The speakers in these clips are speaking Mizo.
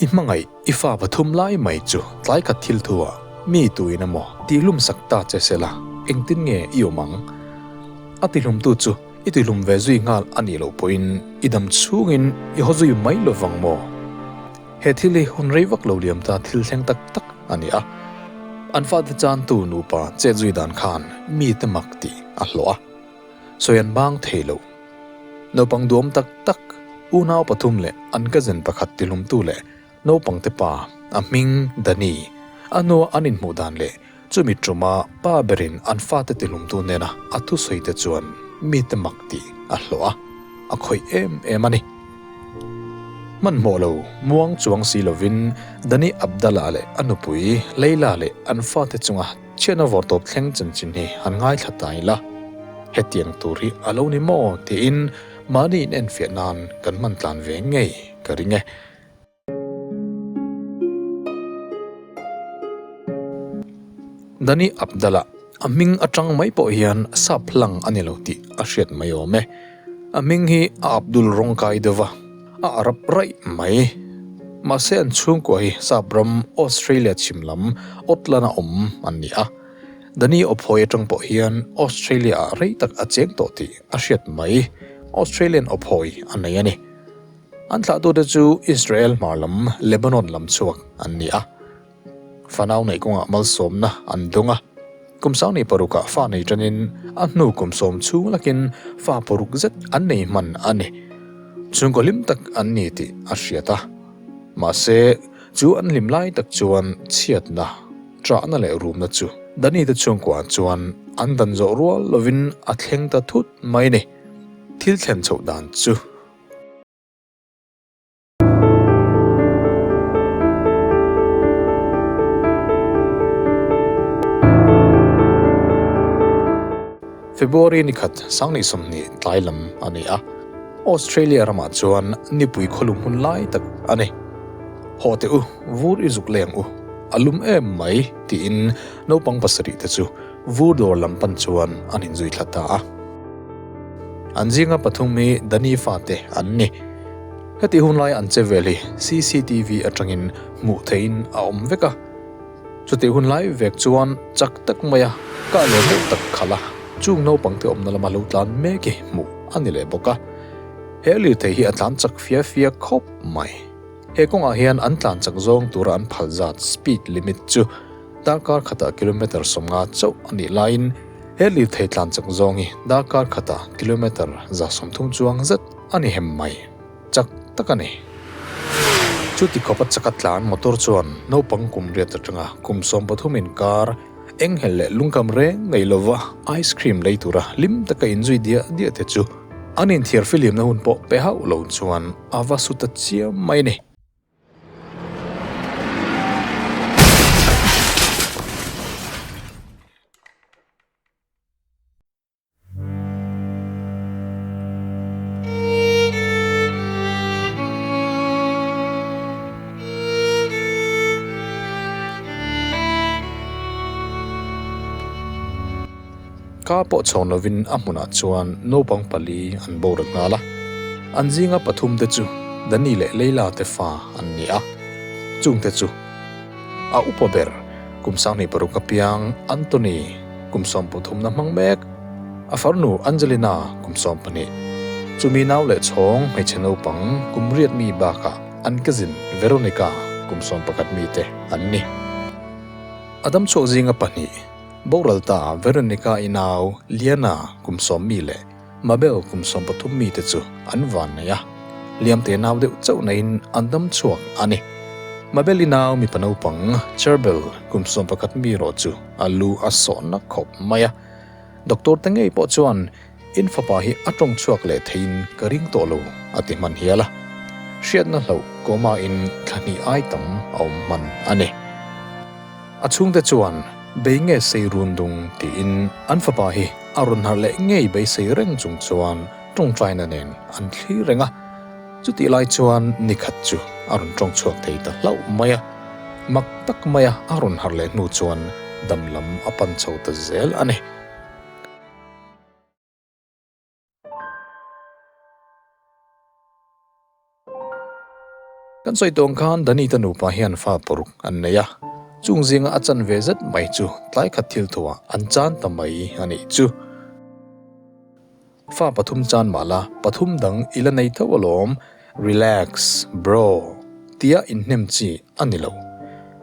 I hmangaih i fa pathum lai mai chu tlai khat thil thu ah mi tuin emaw tihlum sak ta che sela engtin nge i awm ang? A tihlumtu chu i tihlum ve zui nghal a nih loh pawhin i dam chhungin i haw zui mai lovang maw? He thil hi hun rei vak lo liam ta thil thleng tak tak a ni a, an fate chantu nupa chet zui dan khan mite mak tih a hlawh a, sawi an bang thei lo. Naupang duam tak tak, unau pathum leh an cousin pakhat tihlumtu leh naupangte pa, a hming Danny, a hnua an inhmuh dan leh chumi tuma pa berin an fate tihlumtu hnena a thusawi te chuan mite mak tih a hlawh a, a khawih em em a ni. Hmanhmawh lo, muang chuang si lovin Danny Abdallah leh a nupui Leila leh an fate chunga Chhiatna vawrtawp thleng chanchin hi han ngaithla ta ila, hetiang tur hi a lo ni maw tiin mahni in enfiah nan kan hman tlan ve ngei ka ring e. Dani Abdallah, a hming atang mai pawh hian sap hlang a ni lo tih a hriat mai awm e. A hming hi a Abdul rawng kai deuh va, a Arab raih mai. Mahse an chhungkua hi sap ram Australia chhim lam Auckland a awm an ni a. Dani awphawi atang pawh hian Australia ah rei tak a cheng tawh tih a hriat mai. Australian awphawi a nei a ni. An thlahtute chu Israel hmar lam Lebanon lam chhuak an ni a. Fanau neih kawngah malsawmna an dawng a, kum sangni parukah fa nei tanin a hnu kum sawm chhung lakin fa paruk zet an nei hman a ni. Chhungkaw hlim tak an ni tih a hriat a. Mahse, chu an hlim lai tak chuan chhiatna, ṭahna leh rumna chu Dani te chhungkuaah chuan an dan zawh rual lovin a thleng ta thut mai ni. Thil thlen chhoh dan chu. February ni khat Sangni 20 tlai lam a ni a, Australia ramah chuan nipui khawlum hun lai tak a ni. Haw teh u, vur i zuk leng u, a lum em mai tiin naupang pasarih te chu vur dawr lam pan chuan an inzui thla ta a. An zinga pathum hi Dani fate an ni. Heti hunlai an che vel hi cctv atangin hmuh theihin a awm vek a. Chutih hunlai vek chuan chak tak maia kah leh deuh tak khalh a, chung naupangte awmna lama lo tlan mek hi hmuh a ni leh bawk a. He lirthei hi a tlan chak fia fia khawp mai. He kawngah hian an tlan chak zawng tura an phal zat speed limit chu darkar khatah kilometre 50 chauh a nih laiin he lirthei tlan chak zawng hi darkar khatah kilometre 130 chuang zet a ni hem mai. Chak tak a ni. Chuti khawpa chaka tlan motor chuan naupang kum riat atanga kum 13 inkar enghelh leh lungkam reng nei lova ice cream lei tura hlim taka inzui diah diah te chu an inthiar filimna hun pawh pe hauh lo chuan a va su ta chiam mai a ni. Ka pawh chhawn lovin a hmunah chuan naupang pali an boral nghal a, an zinga pathum te chu Dani leh Leila te fa an ni a, chungte chu a upa ber kum 26 apiang Anthony kum 13 na hmang mek, a farnu Angelina kum 12, chumi nau leh chhawng hmeichhe naupang kum riat mi bakah an cousin Veronica kum 11 mi te an ni. A damchhuak zinga pahnih, boral ta Veronica i nau Liana kum 10 mi leh Mabel kum 13 mi te chu an van nei a, Liamte nau deuh chauh naiin an dam chhuak a ni. Mabel i nau mipa naupang Charbel kum 11 mi erawh chu a lu a sawhna khawp mai a. Doctor te ngei pawh chuan in fapa hi a tawng chhuak leh theiin ka ring tawh lo a ti hman hial a. Hriatna hlauh coma in thla hnih ai tam a awm hman a ni. A chhungte chuan bei nge sei run dung tiin an fapa hi a rawn harh leh ngei beisei reng chung chuan tawngtaina nen an thlir reng a. Chutih lai chuan nikhat chu a rawn tawng chhuak thei ta hlauh mai a. Mak tak maia a rawn harh leh hnu chuan dam lam a pan chho ta zel a ni. Kan sawi tawng khan Danita nupa hian fa paruk an nei a, chung zinga a chan ve zet mai chu tlai khat thil thuah an chan ta mai a nih chu. Fa pathum chan mah la, pathum dang i la nei tho alawm, relax bro tia inhnem chi a ni lo.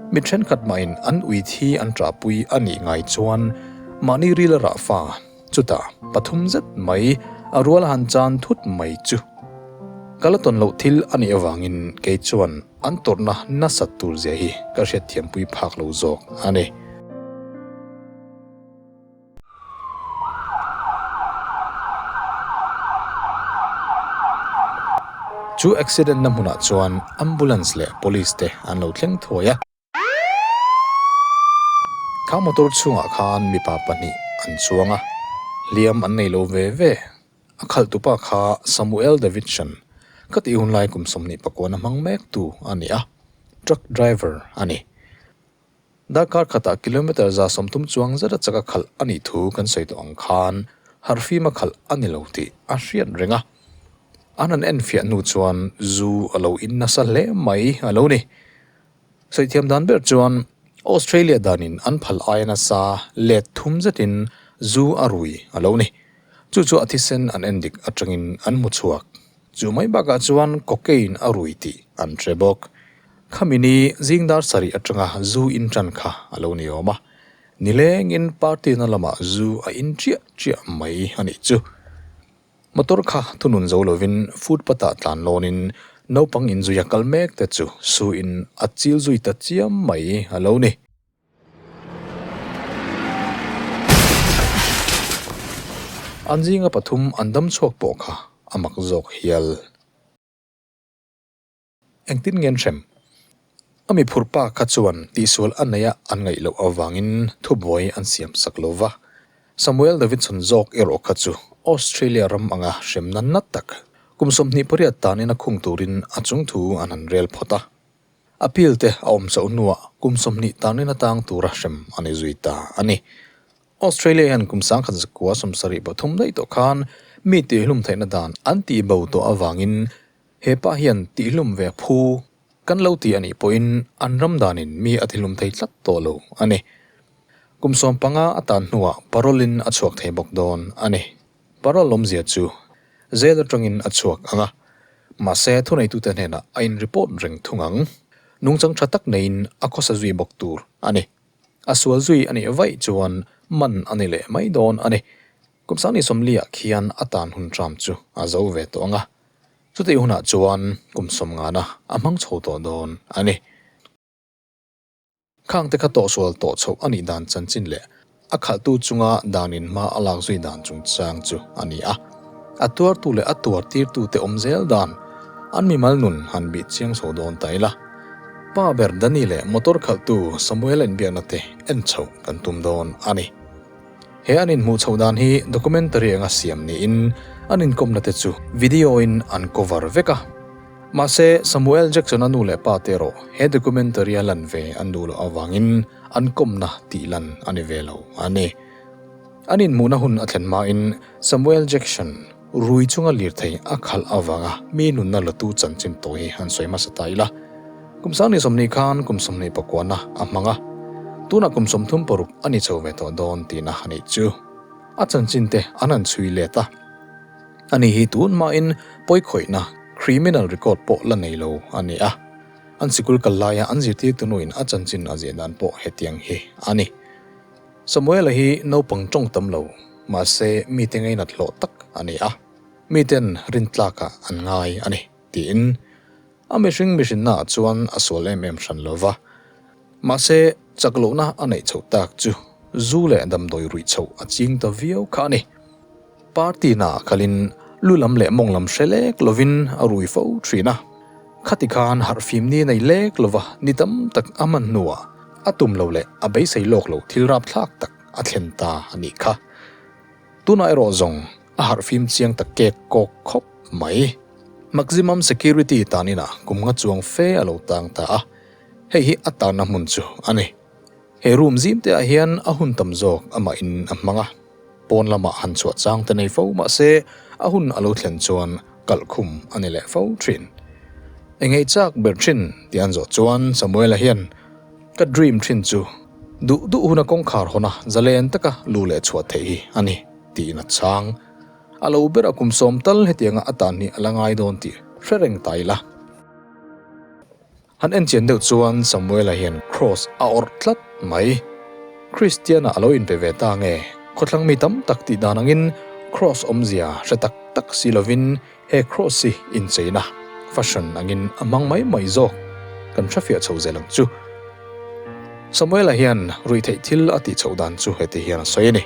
Mi thenkhat mahin an ui thi an ṭahpui a nih ngai chuan mahni ril a rah fa chutah pathum zet mai a rual han chan thut mai chu. Ka la tawn loh thil a nih avangin kei chuan an tawrhna nasat tur zia hi ka hriatthiampui phak lo zawk a ni. Chu accident na hmunah chuan ambulance leh police te an lo thleng thuai a. Kha motor chhungah khan mipa pahnih an chuang a, hliam an nei lo ve ve. A khalhtupa kha Samuel Davidson ka tih hunlai kum 21 a hmang mek tu a ni a, truck driver a ni. Darkar khatah kilometre 130 chuang zet a chak a khalh a nih thu kan sawi tawh ang khan harhfim a khalh a ni lo tih a hriat reng a. An han enfiah hnu chuan zu a lo in nasa hle mai a lo ni. Sawithiam dan ber chuan Australia danin an phal aia nasa let thum zetin zu a rui a lo ni. Chu chu a thisen an endik atangin an hmu chhuak. Chu mai bakah chuan cocaine a rui tih an hre bawk. Khami ni zing dar sarih atanga zu in tan kha a lo ni awm a, nilengin party na lamah zu a in chiah chiah mai a nih chu. Motor kha thunun zo lovin footpath ah tlan lawnin naupang inzui a kal mek te chu su in a chil zui ta chiam mai a lo ni. An zinga pathum an dam chhuak pawh kha a mak zawk hial. Engtin nge an hrem? A mi phur pa kha chuan tihsual a neia an ngaih loh avangin thubuai an siam sak lo va. Samuel Davidson zawk erawh kha chu Australia ram anga hremna na tak kum 28 tanin a khung turin a chungthu an han rel phawt a. Appeal te a awm chauh hnuah kum 20 tanin atang tura hrem a ni zui ta a ni. Australia hian kum 1973 daih tawh khan mi tihhlum theihna dan an tih bo tawh avangin he pa hian tihhlum ve phu kan lo ti a nih pawhin an ram danin mi a tihlum thei tlat tawh lo a ni. Kum 15 a tan hnuah parole in a chhuak thei bawk dawn a ni. Parole awmzia chu jail atangin a chhuak ang a, mahse thuneitute hnenah a in report reng thung ang. Nungchang tha tak neiin a khawsa zui bawk tur a ni. A sual zui a nih vaih chuan man a ni leh mai dawn a ni. Kum 20 ah khian a tan hun tram chu a zo ve tawh ang a, chutih hunah chuan kum 50 a hmang chho tawh dawn a ni. Khang te kha tawhsual tawh chhoh a nih dan chanchin leh a khalhtu chunga danin hma a lak zui dan chungchang chu a ni a. A tuartu leh a tuartirtute awm zel dan an mimal nun han bih chiang chho dawn ta ila. Pa ber Danny leh motor khalhtu Samuel inbiakna te en chhoh kan tum dawn a ni. He an inhmuh chhoh dan hi documentary anga siam niin an inkawmna te chu video in an cover vek a. Mahse, Samuel Jackson-a nu leh pa te erawh he documentary-a lan ve an duh loh avangin an kawmna tih lan a ni ve lo a ni. An inhmuhna hun a thlen hmain Samuel Jackson rui chunga lirthei a khalh avanga mi nunna latu chanchin tawh hi han sawi hmasa ta ila. Kum 20 khan kum 29-na a hmang a, tunah kum 36 a ni chho ve tawh dawn tihna a nih chu. A chanchin te an han chhui let a. Ani hi tun hmain pawikhawihna, criminal record, pawh la nei lo a ni a. An sikul kal laia an zirtirtu nuin a chanchin a ziah dan pawh hetiang hi a ni. Samuela hi naupang tawng tam lo, mahse mite ngainat hlawh tak a ni a. Miten rintlakah an ngai a ni, tiin a mihring mihrinnaah chuan a sual em em hran lo va. Mahse, chak lohna a neih chhoh tak chu zu leh damdawi ruih chhoh a ching ta viau kha a ni. Party naah kalin lu lam leh mawng lam hre lek lovin a rui fo thin a. Khati khan harhfim ni nei lek lova ni tam tak a hman hnuah a tum lo leh a beisei lawk lo thil rapthlak tak a thlen ta a nih kha. Tunah erawh zawng a harhfim chiang ta kek kawk khawp mai. Maximum security tan inah kum nga chuang fe a lo tang ta a, hei hi a tanna hmun chu a ni. He room zim te ah hian a hun tam zawk amah in a hmang a, pawn lamah han chhuah chang te nei fo mahse a hun a lo thlen chuan kalh khum a ni leh fo thin. Eng ei chak ber thin tih an zawh chuan Samuela hian ka dream thin chu duh duh huna kawngkhar hawna zalen taka lu leh chhuah theih hi a ni tiin a chhang. A lo ber a kum sawm tal hetianga a tan hi a la ngai dawn tih hre reng ta ila. Han en chian deuh chuan Samuela hian Kross a awrh tlat mai. Kristiana a lo inpe ve ta nge? Khawthlang mi tam tak tih dan angin Kross awmzia hre tak tak si lovin He cross hi incheina, fashion, angin a hmang mai mai zawk kan hrefiah chho zel ang chu. Samuela hian ruihtheih thil a tih chhoh dan chu heti hian a sawi a ni.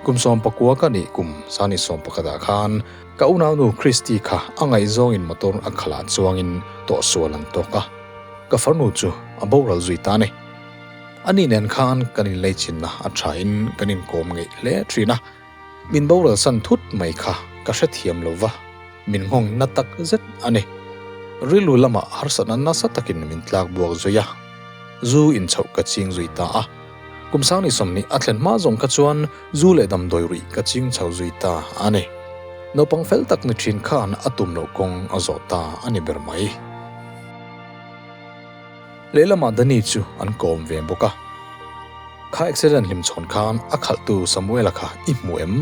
Kum 11 ka nih kum sani 11 ah khan ka unaunu Christy kha a ngaihzawngin motor a khalah chuangin tawhsual an tawk a, ka farnu chu a boral zui ta a ni. Ani nen khan kan inleichinna a thain kan inkawm ngeih hle thin a. Min boral san thut mai kha ka hrethiam lo va, min nghawng na tak zet a ni. Rilru lamah harsatna nasa takin min tlak buak zui a, zu inchhoh ka ching zui ta a. Kum sang ni 20 a thlen hma zawng kha chuan zu leh damdawi ruih ka ching chho zui ta a ni. Naupang fel tak ni thin khan a tum loh kawng a zawh ta a ni ber mai. Lehlamah Danny chu an kawm ve bawk a. Kha accident hlimchhawn khan a khalhtu Samuela kha i hmu em?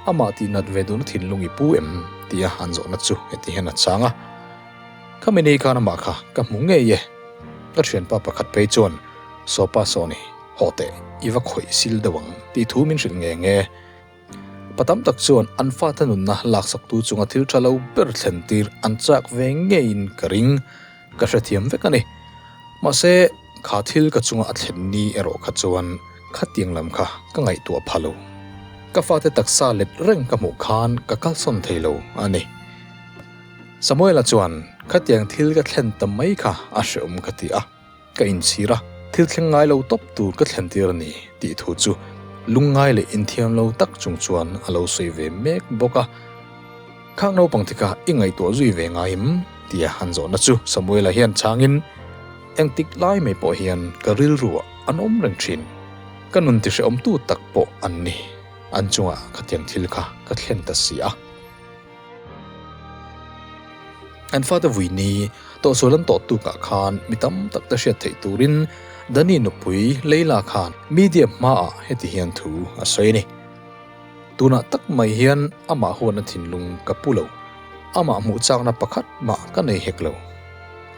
Amah tih nat ve duhna thinlung i pu em? tia an zawhna chu heti hian a chang a. Khami ni khan amah kha ka hmu ngei e. Ka thianpa pakhat phei chuan Sawpa saw ni, haw teh, i va khawih sil deuh ang tih thu min hrilh nge nge. Pa tam tak chuan an fate nunna laksaktu chunga thil tha lo ber thlen tir an chak ve ngeiin ka ring, ka hrethiam vek a ni. Mahse, kha thil ka chunga a thlen ni erawh kha chuan khatiang lam kha ka ngaihtuah pha lo. Ka fate taksa let reng ka hmuh khan ka kalsawn thei lo a ni. Samuela chuan khatiang thil ka thlen ta mai kha a hreawm ka ti a. Ka inchhir a, thil thleng ngai lo tawp tur ka thlen tir a ni tih thu chu lungngai leh inthiam lo tak chung chuan a lo sawi ve mek bawk a. Khang naupang te kha i ngaihtuah zui ve ngai em? tia han zawhna chu Samuela hian chhangin, Engtik lai mai pawh hian ka rilruah an awm reng thin. Ka nun tihrehawmtu tak pawh an ni. An chungah khatiang thil kha ka thlen ta si a. An fate vui ni tawhsual an tawh tukah khan mi tam tak te hriat theih turin Danny nupui Leila khan media hmaah heti hian thu a sawi a ni. Tunah tak mai hian amah huatna thinlung ka pu lo. Amah hmuh chakna pakhat mah ka nei hek lo.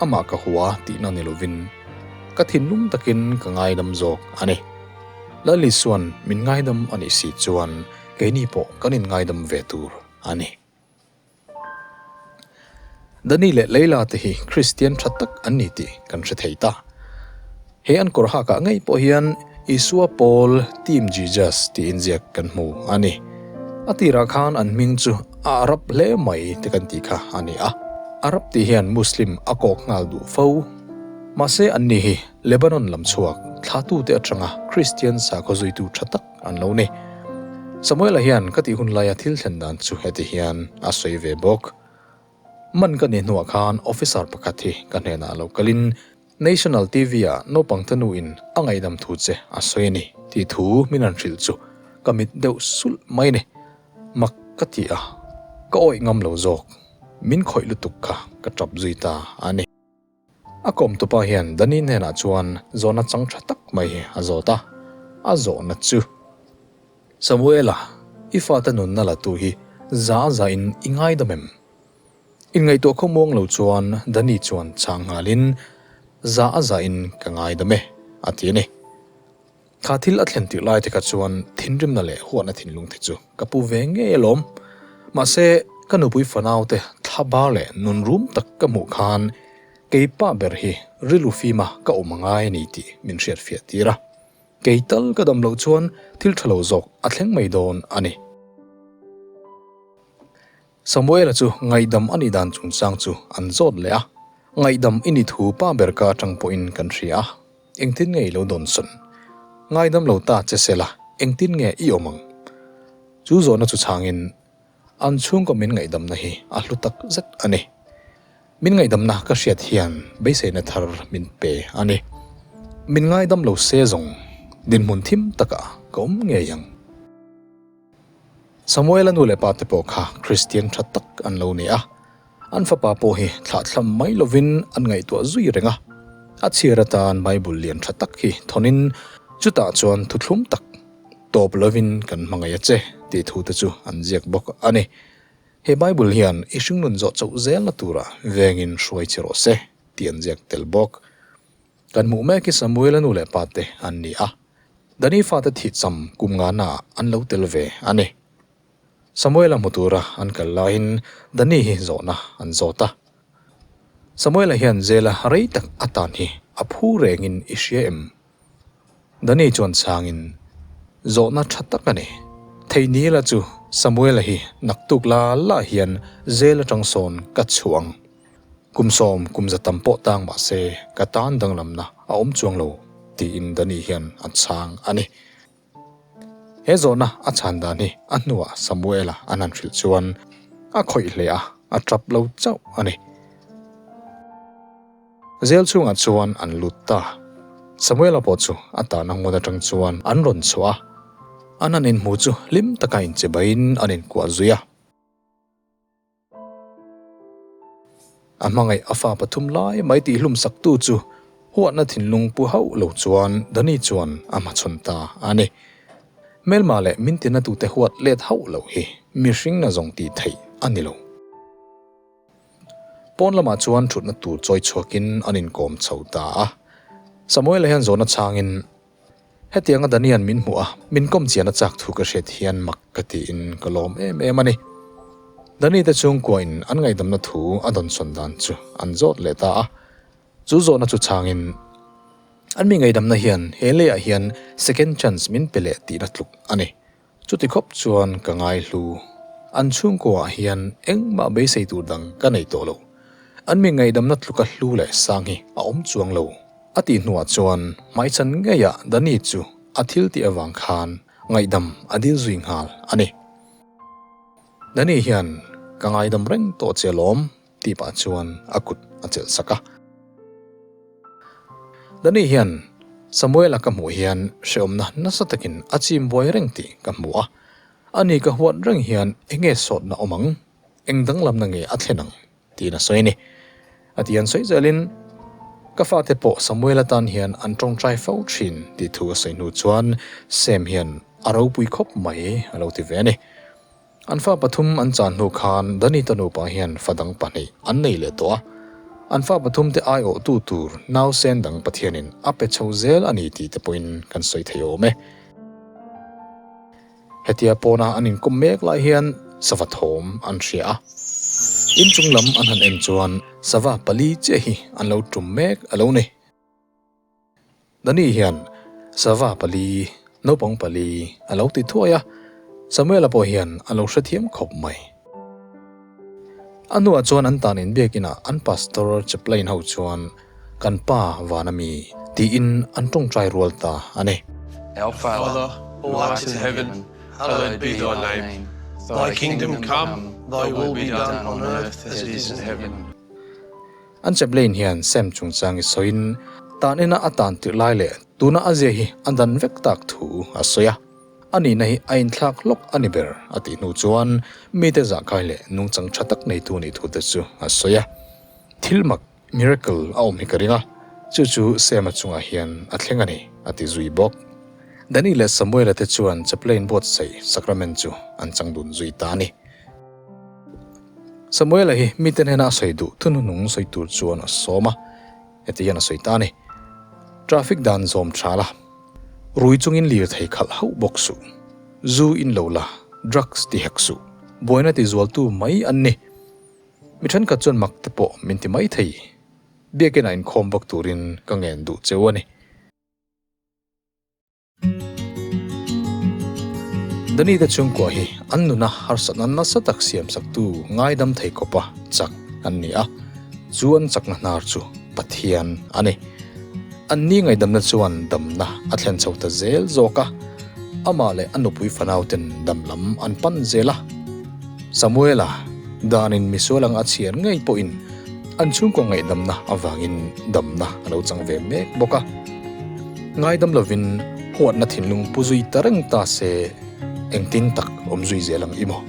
Amah ka hua tihna ni lovin ka thinlung takin ka ngaidam zawk a ni. Lali chuan min ngaidam a nih si chuan keini pawh kan inngaidam ve tur a ni. Danny leh Leila te hi Kristian tha tak an ni tih kan hre thei ta. He an kawr hakah ngei pawh hian Isua Pawl Team Jesus tih inziak kan hmu a ni. A tirah khan an hming chu a Arab hle mai te kan tih kha a ni a. Arab tih hian Muslim a kawk nghal duh fo. Mahse an ni hi Lebanon lam chhuak thlatute atanga Kristian sakhaw zuitu tha tak an lo ni. Samuela hian ka tih hun laia thil thlen dan chu heti hian a sawi ve bawk. Man ka nih hnuah khan officer pakhat hi ka hnenah lo kalin National TV ah naupang te nuin a ngaihdam thu che a sawi a ni tih thu min han hrilh chu ka mit deuh sulh mai a ni. Mak ka ti a, ka awih ngam lo zawk. Min khawih lutuk kha ka tap zui ta a ni. A kawm tupa hian Danny hnenah chuan zawhna chang tha tak mai hi a zawt a, a zawhna chu, Samuela, i fate nunna la tu hi za za in i ngaidam em? Inngaihtuah khaw muang lo chuan Danny chuan chhang nghalin, Za a za in ka ngaidam e, a ti a ni. Kha thil a thlen tirh lai te kha chuan thinrimna leh huatna thinlung te chu ka pu ve ngei alawm. Mahse, ka nupui fanau te thla bar leh nun rum tak ka hmuh khan kei pa ber hi rilru fima ka awm a ngai a ni tih min hriatfiah tir a. Kei tal ka dam loh chuan thil tha lo zawk a thleng mai dawn a ni. Samuela chu ngaihdam a nih dan chungchang chu an zawt leh a, Ngaihdam i ni thu pa ber ka atang pawhin kan hria a. Engtin nge i lo dawn sawn? Ngaidam lo ta che sela, engtin nge i awm ang? Chu zawhna chu chhangin, An chhungkaw min ngaihdamna hi a hlu tak zet a ni. Min ngaihdamna ka hriat hian beiseina thar min pe a ni. Min ngaidam lo se zawng dinhmun thim takah ka awm ngei ang. Samuela nu leh pa te pawh kha Kristian tha tak an lo ni a. An fapa pawh hi thlahthlam mai lovin an ngaihtuah zui reng a. A chhiar atan Bible lian tha tak hi thawnin chutah chuan thuthlum tak tawp lovin kan hmangaih a che tih thu te chu an ziak bawk a ni. He Bible hian i hringnun zawh chauh zelna tura vengin hruai che rawh se tih an ziak tel bawk. Kan hmuh mek hi Samuela nu leh pa te an ni a, Dani fate thih cham kum ngana ah an lo tel ve a ni. Samuela hmu tura an kal laiin Dani hi zawhna an zawt a. Samuela hian zela rei tak a tan hi a phu rengin i hria em? Dani chuan chhangin, Zawhna tha tak a ni. Thei ni la chu Samuela hi naktuk la la hian zel atang sawn ka chhuah ang. Kum sawm kum za tam pawh tang mah se ka tan danglamna a awm chuang lo, tiin Dani hian a chhang a ni. He zawhna a chhan dan hi a hnuah Samuela an han hrilh chuan a khawih hle a, a tap lo chauh a ni. Zel chhungah chuan an lut ta. Samuela pawh chu a tahna hmun atang chuan an rawn chhuah a, an han inhmu chu hlim taka inchebaiin an inkuah zui a. A hmangaih a fa pathum lai mai tih hlum saktu chu huatna thinlung pu hauh lo chuan Dani chuan a hmachhawn ta a ni. Hmelma leh min tinatute huat let hauh loh hi mihring na zawng tih theih a ni lo. Pawn lamah chuan thutna tur chawi chhuakin an inkawm chho ta a. Samuela hian zawhna chhangin Hetianga Danian min hmuh a, min kawm chian a chak thu ka hriat hian mak ka tiin ka lawm em em a ni. Dani te chhungkuain an ngaihdamna thu a dawnsawn dan chu an zawt leh ta a, chu zawhna chu chhangin an mi ngaihdamna hian he leiah hian second chance min pe leh tihna tluk a ni. Chuti khawp chuan ka ngaihlu. An chhungkuaah hian engmah beisei tur dang ka nei tawh lo. An mi ngaihdamna tluka hlu leh sang hi a awm chuang lo. A tih hnuah chuan hmaichhan ngeiah Dani chu a thil tih avang khan ngaihdam a dil zui nghal a ni. Dani hian ka ngaidam reng tawh che alawm tih pah chuan a kut a chelh sak a. Dani hian Samuela ka hmuh hian hrehawmna nasa takin a chim buai reng tih ka hmu a. Ani ka huat reng hian enge sawtna awm ang, eng danglamna nge a thlen ang tiin a sawi a ni. A ti an sawi zelin ka fate pawh Samuela tan hian an tawngtai fo thin tih thu a sawi hnu chuan Sam hian a ropui khawp mai a lo ti ve a ni. An fa pathum an chan hnu khan Danita nupa hian fa dang pahnih an nei leh tawh a, an fa pathum te aiawhtu tur nausen dang Pathianin a pe chho zel a ni tih te pawhin kan sawi thei awm e. Hetia pawna an inkawm mek lai hian sava thawm an hria a, inchung lam an han en chuan sava pali chiah hi an lo tum mek a lo ni. Dani hian sava pali, naupang pali a lo ti thuai a, Samuela pawh hian a lo hrethiam khawp mai. A hnuah chuan an tan inbiakinah an pastor chaplain ho chuan Kan pa van a mi tiin an tawngtai rual ta a ni. Our Father, who art in heaven, hallowed be thy name. Thy kingdom come, thy will be done on earth as it is in heaven. An chaplain hian Sam chungchang i sawiin tan ina a tan tirh lai leh tuna a zia hi a dan vek tak thu a sawi a. A nihna hi a inthlak hlawk a ni ber a tih hnu chuan mite zahkai leh nungchang tha tak neitu nih thu te chu a sawi a. Thil mak, miracle, a awm hi ka ring a, chu chu Sam-a chungah hian a thleng a ni a ti zui bawk. Danny leh Samuel-a te chuan chaplain buatsaih sacrament chu an chang dun zui ta a ni. Samuela hi mite hnena a sawi duh thuhnuhnung sawi tur chuan a sawm a, heti hian a sawi ta a ni, Traffic dan zawm tha la, rui chungin lirthei khalh hauh bawk suh, zu in lo la, drugs ti hek suh, buaina ti zualtu mai an ni. Mi thenkhat chuan mak te pawh min ti mai thei, biakinah inkhawm bawk turin ka ngen duh cheu a ni. Dani te chhungkua hi an nuna harsatna nasa tak siamsaktu ngaidam thei khawpa chak an ni a, chu an chakna hnar chu Pathian a ni. Anni ngaihdamna chuan damna a thlen chho ta zel zawk a, amah leh a nupui fanauten dam lam an pan zel a. Samuela, danin misual ang a chhiar ngei pawhin an chhungkua ngaihdamna avangin damna a lo chang ve mek bawk a. Ngaidam lovin huatna thinlung pu zui ta reng ta se, engtin tak awm zui zel ang i maw?